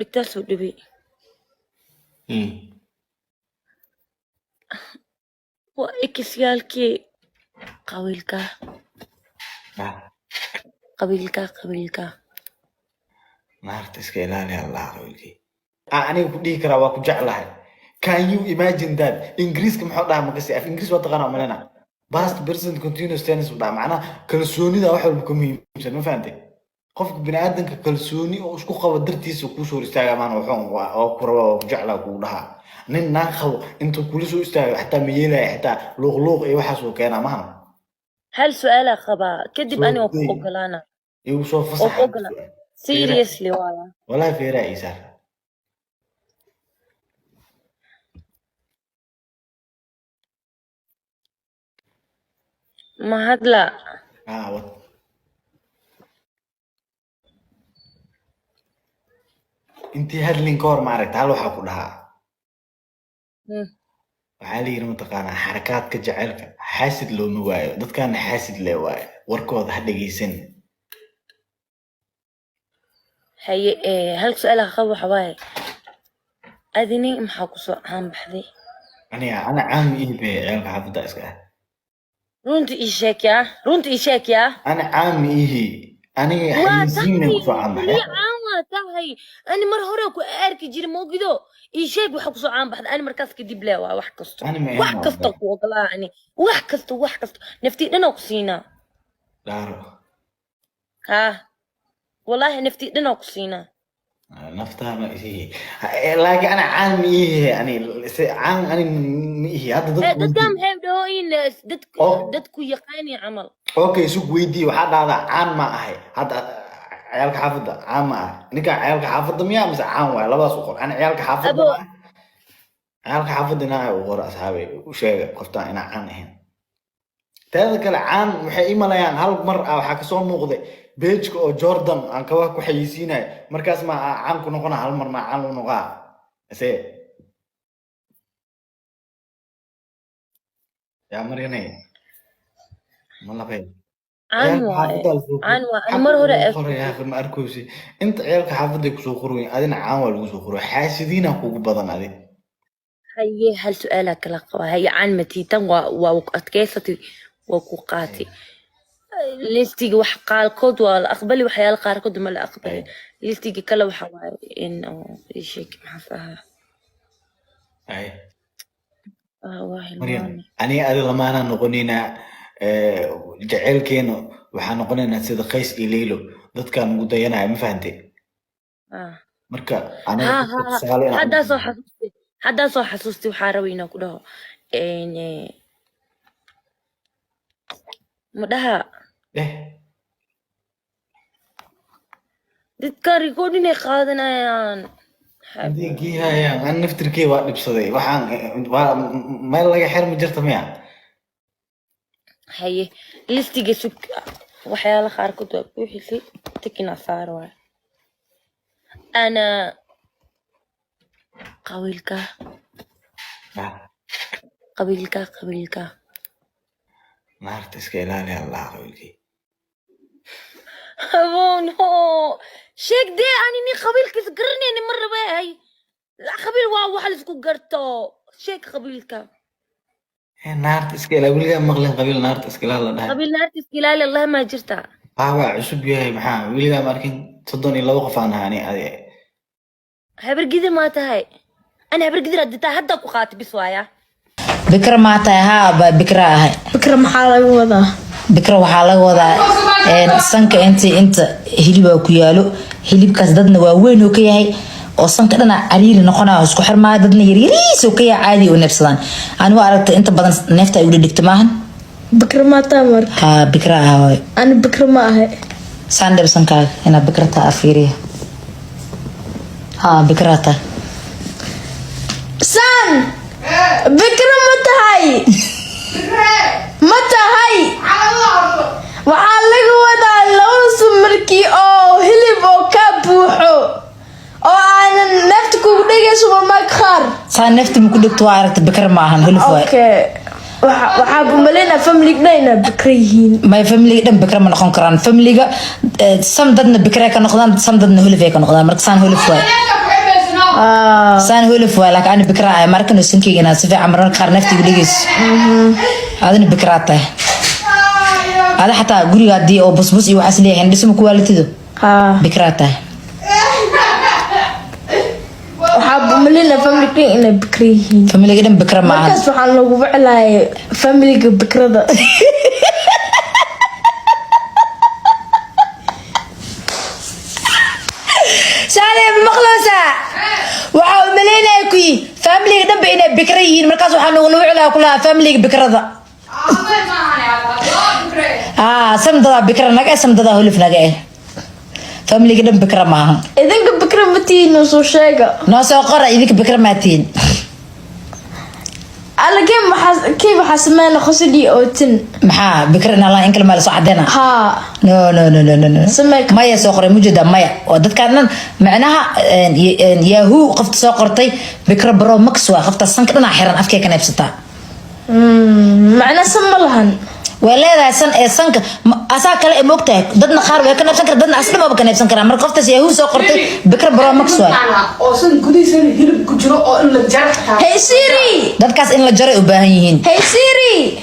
Dhigtaa soo dhibay. Waa ekisyaalkii qabiilka. Ah, qabiilka, qabiilka. Naarta iska ilaali, Allah, qabiilkii. Ah, aniga ku dhihi karaa waa ku jeclahay. Can you imagine that? Ingiriiska muxuu dhahaa makasi? Af Ingiriis waa taqaanaa umalena. Past, present continuous tense buu dhahaa. Macnaha kalsoonida wax walba ka muhiimsan, ma fahantay? Qofka biniaadanka kalsooni oo isku qabo dartiisa kuu soo hor istaaga maana wuxuu oo ku raba oo ku jeclaa kugu dhahaa. Nin naag qabo intuu kula soo istaago xataa ma yeelaya, xitaa luuq luuq iyo waxaas uu keenaa maha. Hal su-aalaa qabaa, kadib Soo ani waa ku day. ogolaana. Igu soo Oo fasaxa. ku ogola, seriously waaya. Wallahi feeraa ii saar. Ma hadla. Ah, wad. Intii hadlin ka hor, maaragta, hal waxaa ku dhahaa. Waxaa la yidhi, mataqaanaa, xarakaadka jaceylka xaasid looma waayo, dadkaana xaasid le waayo, warkooda ha dhegeysan. Haye, hal su-aalaa qaba, waxa waaye, adini maxaa kusoo caan baxday? Aniga ana caam ii be ciyaalka xaafadda iska ah. Runta ii sheeg yaa, runta ii sheeg yaa. Ana caam iihi, aniga waa xayeysiinay tahay kusoo caan baxay. Weli caan waa tahay. Ani mar hore ku arki jiri moogido. Ii sheeg waxa kusoo caan baxday. Ani markaas kadib le waa wax kasto. Ani ma ahayn. Wax kasta ku ogolaa ani, wax kasta, wax kasta, naftii dhan oo ku siinaa. Dhaaro. Ha, wallahi naftii dhan oo ku siinaa. Naftaa ma isihi, laakiin ana caan ma iihi, ani caan ani ma ihi hadda. Dadku dadka maxay dhahooyin dadku Oh. dadku yaqaani camal. Okay, sug, weydii. Waxaa dhahdaa caan ma ahay hadda ciyaalka xaafadda, caan ma ahay. Ninka ciyaalka xaafadda miyaa mise caan waay? Labadaas u qor. Ana ciyaalka xaafadda Abo. ma ahay. Ciyaalka xaafadda inaa u qoro, asxaabay, u sheega qoftaan inaa caan ahayn. Teeda kale, caan waxay ii malayaan hal mar ah waxaa kasoo muuqday page-ka oo Jordan aan kabaha ku xayeysiinayo. Markaas ma aa caan ku noqona? Hal mar maa caan lagu noqaa ise yaa Maryanay ma labay? Caan Ciyaalka waaye. xaafadda la soo Caan waa ani mar hore. Qoraya, ma arkaysi inta ciyaalka xaafadda ay kusoo qorwayn, adina caan waa lagu soo qoraya, xaasidiina kugu badan adi. Haye, hal su-aalaa kala qabaa. Haye, caan matiitan waa ku adkeysatay, waa ku qaatay listiga. Wax qaarkood waa la aqbali, waxyaala qaarkood ma la aqbalin. Listiga kale waxa waaye in oo ii sheeg maxaas ahaa. Ay. Ah, waa Maryam, hilmaame. Aniga adi lamaanaa noqonaynaa, jaceylkeena waxaa noqonaynaa sida Qays iyo Leylo, dadkaan ugu dayanaya, ma fahantay? Ah. Marka aniga Ha. dadka Ha ha. tusaale inaan Haddaa soo xasuustay, haddaa soo xasuustay. Waxaa rabay inaan ku dhaho ma dhaha? Eh. Dadka recording ay qaadanayaan. Intay geeyayaan, an naftirkey waa dhibsaday. Waxaan waa meel laga xir ma jirta miya? Haye, listiga sug, waxyaala qaarkood waa buuxisay, tikina saar waay. Ana qabiilka. Ah, qabiilka, qabiilka. Naarta iska ilaali, Allah, qabiilkii. Oh no, sheeg dee. Ani nin qabiilkiisa garanayni ma rabe. Hay, qabiil waa wax la isku garto. Sheeg qabiilka. Eh, naarta iska ilaali, weligaa maqlin qabiil naarta iska ilaali la dhahay? Qabiil naarta iska ilaali allah maa jirta? Ah, waa cusub yahay. Maxaa weligaa ma arkin? 32 qof aan ahaa ani adi. Habar gidir maa tahay? Ani habar gidir hadii tahay hadda ku qaata bis waaya. Bikra maa tahay? Haa, baa bikra ahay. Bikra maxaa laga wadaa? Bikra waxaa laga wadaa sanka inta hilibaa ku yaalo. Hilibkaas dadna waa weyn oo ka yahay oo sanka dhana cariiri noqonaya oo isku xirmaayo, dadna yaryariis oo ka yahay, caadi oo neefsadaan. Ani waa aragtay, inta badan neefta ay ula dhigto maahan. Bikra maa tahay marka? Haa, bikra ah waay. Ani bikra ma ahay. Saan dheb sankaaga inaad bikra tahay afiiriya. Haa, bikra tahay. San bikra ma tahay? Ma tahay? Waxaa laga wadaa laba sun markii oo hilib oo ka buuxo oo aanan neefta kugu dhegayso marmarka qaar. Saa neefta ma ku dhigto? Waa aragta, bikra ma ahan, hilib waay. Okay, waxaa umaleynaa family dhan inaa bikra yihiin. My family dhan bikra ma noqon karaan. Familiga some dadna bikra ka noqdaan, some dadna hulif ay ka noqdaan. Marka saan hulif waay. Ah. Saan holif waay, laakiin ani bikra ahay. Markan sankeyga inaad si fiican mararka qaar naftiga dhegeyso. Adina bikraa tahay. Ada xataa guriga haddii oo busbus iyo waxaas leeyahay, hindhisma ku waalitido. Haa. Bikraa tahay. Waxaa umalina family inay bikra yihiin. Familiga dhan bikra maahan. Markaas waxaan lagu waclaayay familiga bikrada. Saalay, ma maqlaysaa? Waxaa u malaynaya kuyi familiga dhanba inay bikra yihiin. Markaas waxaa nagula wiclaa kulahaa familiga bikrada. Aa, samdadaa bikra naga eh, samdadaa holif naga eh. Familiga dhan bikra maahan. Idinka bikra ma tihiin, soo sheega. Noo soo qora, idinka bikra maa tihiin? Alla, kee maxaa, kee waxaa sameynaa qosol iyo ootin. Maxaa bikra inaan lahayn in kale maa lasoo cadeyna? Haa. No, no, no, no, no, no. Samee. Maya soo qoray mujeda maya oo dadkaan dhan macnaha Yahoo qofta soo qortay bikra bro max waa qofta sanka dhanaa xiran, afkay ka neebsataa. Macna san ma lahan. Way leedahay san ee sanka asaa kale ee moogtahay. Dadna qaar way ka neebsan karaa, dadna asdhamaba ka neebsan karaa. Marka qoftaas Yahoo soo qortay bikra bro max waay. Oo san gudihiisa hilib ku jiro oo in la jaro xataa. Hey Siri. Dadkaas in la jaray u baahan yihiin. Hey Siri.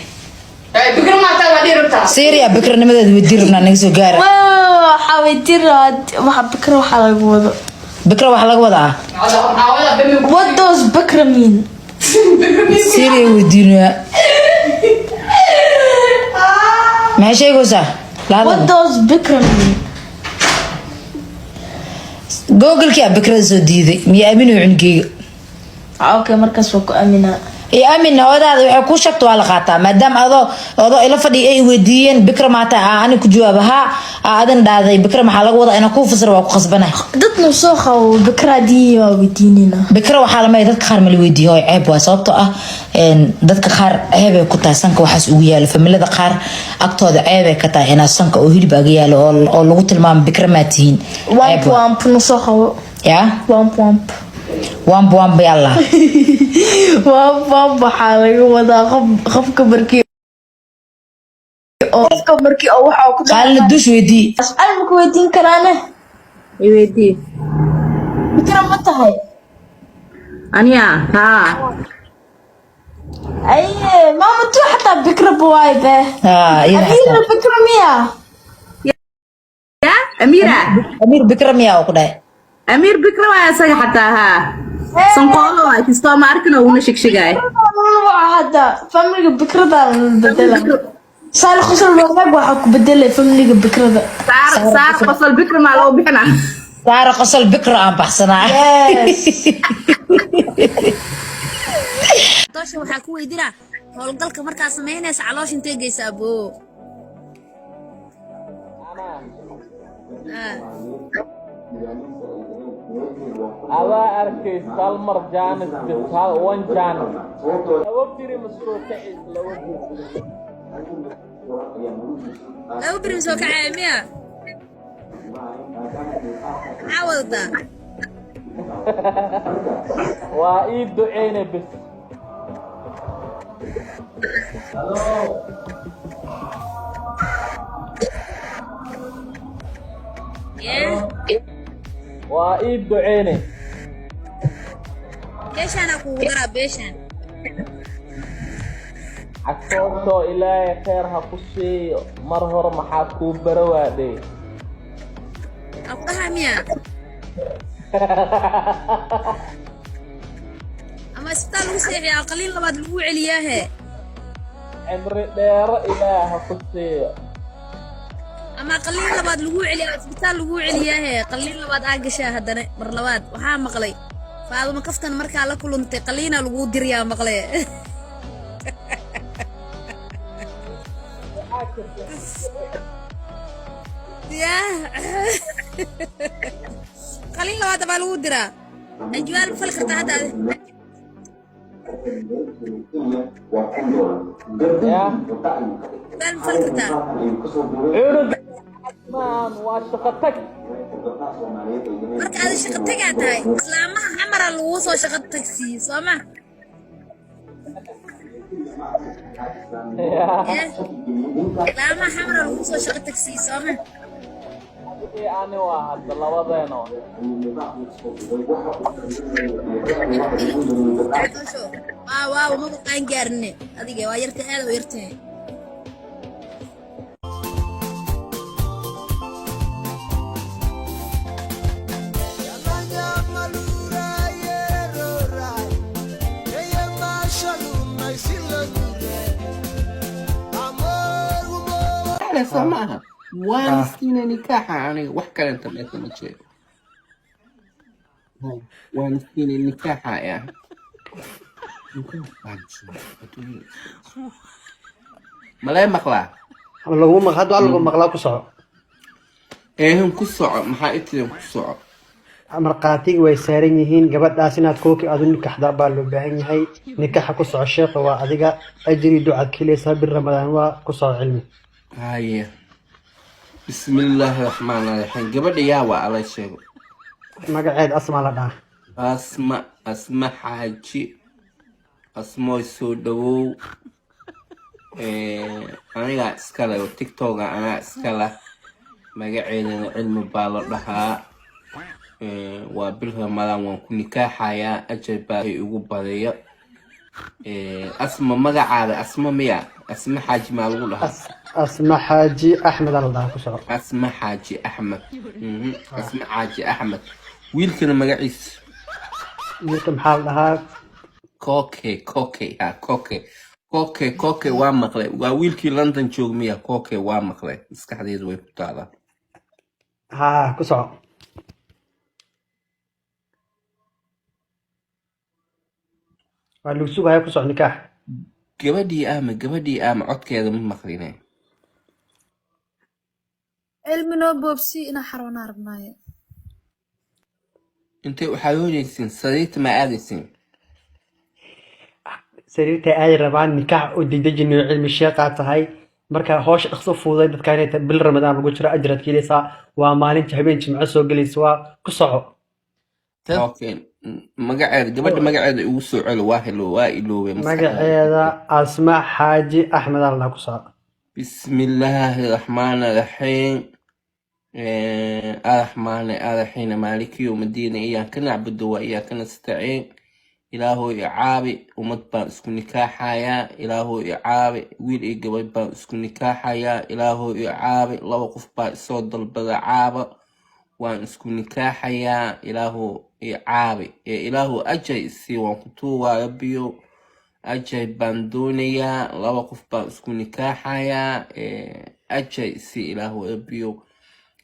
Bikra maataa waa dhihi rabtaa. Syria bikranimadeeda weydii rabnaa, naga soo gaara. Waxaa weydiin rabaa waxa bikra waxaa lagu wado. Bikra waxaa laga wadaa. Maxaa wadaa bemi? What does bikra mean? Syria weydiinaya, maxay sheegaysaa? What Lahadal. does bikra mean? Google-kii aa bikrada soo diiday miya? Aaminayo cunugeyga. Okay, markaas waa ku aaminaa. Iyo aamin hoodaada waxay kuu sheegto waa la qaataa, maadaama adoo adoo ila fadhiya ay weydiiyeen bikra maata, aa ani ku jawaaba haa, aa adin dhahday bikra maxaa laga wadaa, inaan kuu fasiro waa ku khasbanay. Dadna soo qabo bikra haddii waa weydiinina. Bikra waxaa lamaya dadka qaar ma la weydiiyo, hooy, ceeb waa, sababtoo ah dadka qaar ceebay ku tahay sanka waxaas ugu yaalo. Familada qaar agtooda ceebay ka tahay inaad sanka oo hilib aga yaalo oo lagu tilmaamo bikra maa tihiin. Wamp. Ceeb waa. Wamp na soo qabo. Yaa? Wamp wamp. Wamp wamp, yalla. Wamp wamp waxaa laga wadaa qof qofka markii oo qofka markii oo waxa ku Qaalina dush weydii. Su'aal ma ku weydiin karaane? Iweydii. Bikra ma tahay? Aniya haa. Aye, maama tu xataa bikra buwaay be. Aa, iyada Amiira xataa. bikra miya? Ya Amiira. Amiir bikra miyaa oo ku dhahay? Amiir bikra waay asaga xataa, haa, sanqoolo waay, kistoo ma arkin oo una shegshegaay. Waa hadda familiga bikrada la bedela. Saal qosol wanaag waxaa ku bedelay familiga bikrada. Saar saar qosol bikra maa loo bixina? Saara qosol bikra aan baxsanaa. Yes. Doosha waxaa ku weydiinaa, howlgalka markaa samaynaysa caloosha intee geysa, aboo? Ah. Adaa arkaysa hal mar jaanis bis, hal one jaanis, laba biri ma soo kacis, laba biri. 2 beri soo kacaya miya? Maxaa wadataa? Waa ii duceyne bis. Yee. Waa ii duceyne. Beeshaanaa kuugu daraa beeshaan. Cagtoobtoo, Ilaahay khayr ha ku siiyo. Mar hore maxaa kuu barawaadhay? Aa ku dhahaa miya ama isbitaal lagu seexiyaa, qaliin labaad lagu celiyaahe? Cimri dheero Ilaah ha ku siiyo. Ama qaliin labaad lagu celiyaa, isbitaal lagu celiyaahe, qaliin labaad aa gashaa haddana mar labaad. Waxaa maqlay Faaduma kaftan markaa la kulantay qaliina laguu diriyaa maqle. Yaa, qaliin labaad baa lagu diraa. Ajwaal ma fali kartaa hadda adi? Ya. Ajwaal ma fali kartaa? Cunuga maan waa shaqo tag. Marka adi shaqo tagaa tahay, islaamaha xamara laguu soo shaqo tagsiiye, soo ma? Ya. Yee, islaamaha xamara laguu soo shaqo tagsiiye, soo ma? Adigii ani waa hadda labadeena. Catoosho waa waaw, maba qaan gaarine adiga, waa yarta, aad u yartahay. Soo maaha? Waan siina nikaaxa aniga, wax kalenta meesha ma jeedo. Waan siina nikaaxa ah. Malee maqlaa? Lagu maq hadda waa lagu maqlaa, ku soco. Eehin, ku soco. Maxaa itirin? Ku soco. Markhaatiga way saaran yihiin gabadhaas inaad kooki aad u nikaxda baa loo baahan yahay. Nikaxa ku soco sheekha, waa adiga ajri ducaad ka helaysaa, bil Ramadaan waa. Ku soco, Cilmi. Haye, bismillaahi raxmaani raxiim. Gabadha yaa waa? Ala sheego. Magaceed Asmaa la dhahaa. Asma, Asma Xaaji. Asmooy, soo dhawow. Anigaa iskale oo TikToka anaa iskale, magaceedana Cilmi baa la dhahaa. Waa bil Ramadaan, waan ku nikaaxayaa, ajar baa igu badiya. Asma, magacaada Asma miya? Asma Xaaji maa lagu dhahaa? Asma Xaaji Axmed aa la dhahaa, ku soco. Asma Xaaji Axmed. Asma Xaaji Axmed. Wiilkana magaciisa? Wiilka maxaa la dhahaa? Koke, Koke, ha, Koke, Koke, Koke waa maqlay. Waa wiilkii London joog miya? Koke waa maqlay, maskaxdeedu way ku taalaa. Ha, ku soco, waa lagu sugaya, ku soco nikaax. Gabadhii ama gabadhii ama codkeeda ma maqline. Cilmi, noo boobsi inaa xaroonaa rabnaaye. Intay waxaad sariirta ma aadaysin? Sariirta ay rabaan nikaax u dejinayo. Cilmi, sheeqaa tahay, marka howsha dhaqso fududay dadka inay tahay. Bil Ramadaan lagu jiro, ajraad ka helaysaa, waa maalinta habeen Jimco soo gelaysa, waa ku soco. Okay, magaceeda gabadha, magaceeda igu soo celi, waa helo, waa iloobay maskaxdayda. Magaceeda Asma Xaaji Axmed aa la dhahaa, ku soco. Bismillaahi raxmaani raxiim. Araxmaani araxiim, maaliki yowmidiin, iyaaka nacbudu wa iyaaka nastaciin. Ilaahow i caabi, ummad baan isku nikaaxayaa. Ilaahow i caabi, wiil iyo gabadh baan isku nikaaxayaa. Ilaahow i caabi, laba qof baa isoo dalbada, caaba waan isku nikaaxayaa. Ilaahow i caabi ee Ilaahow ajay isii, waan ku tuugaa Rabbiyo, ajay baan doonayaa, laba qof baan isku nikaaxayaa ee ajay isii Ilaahow Rabbiyo.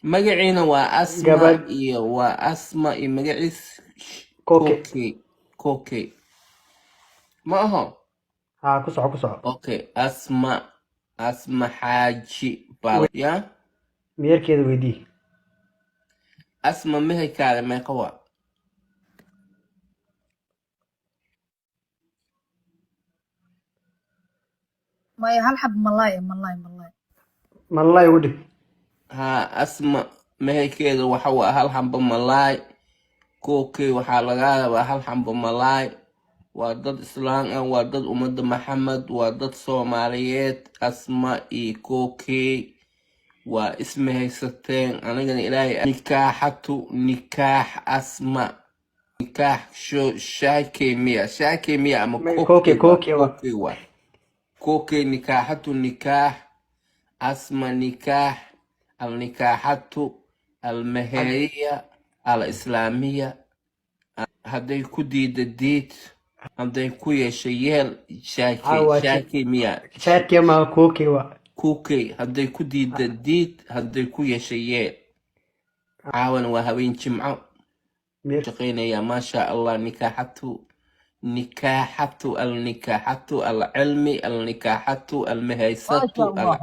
Magaciina waa Asma. Gabadh Iyo waa Asma iyo magaciis? Koke. Koke, Koke ma aho? Ha, ku soco, ku soco. Okay, Asma, Asma Xaaji baa ya. Meherkeeda weydii. Asma, meherkaada meeqa waa? Maya, hal xab malaay, malaay, malaay. Malay ugu dhig. Ha, Asma meherkeeda waxa waa hal xamba malaay. Kookey waxaa laga rabaa hal xamba malaay. Waa dad islaan ah, waa dad ummadda Maxamed, waa dad Soomaaliyeed. Asma iyo Kookey waa isma haysateen. Anigana Ilaahay nikaaxatu nikaax Asma nikaax sho shaakey miya, shaakey miya ama Koke? Kookey waa. Koke waa. Kookey waa Kookey. Nikaaxatu nikaax Asma nikaax alnikaaxatu almeheriya alislaamiya. Hadday ku diida diid, hadday ku yeesho yeel. Shaakey. Caawa. Shaakey miya? Shaakey ma, Koke waa. Kookey hadday ku diida diid, hadday ku yeesho yeel. Caawana waa habeen Jimco. Meer shaqaynaya, maasha Allah. Nikaaxatu nikaaxatu alnikaaxatu alcilmi alnikaaxatu almehaysatu. Maasha Allah.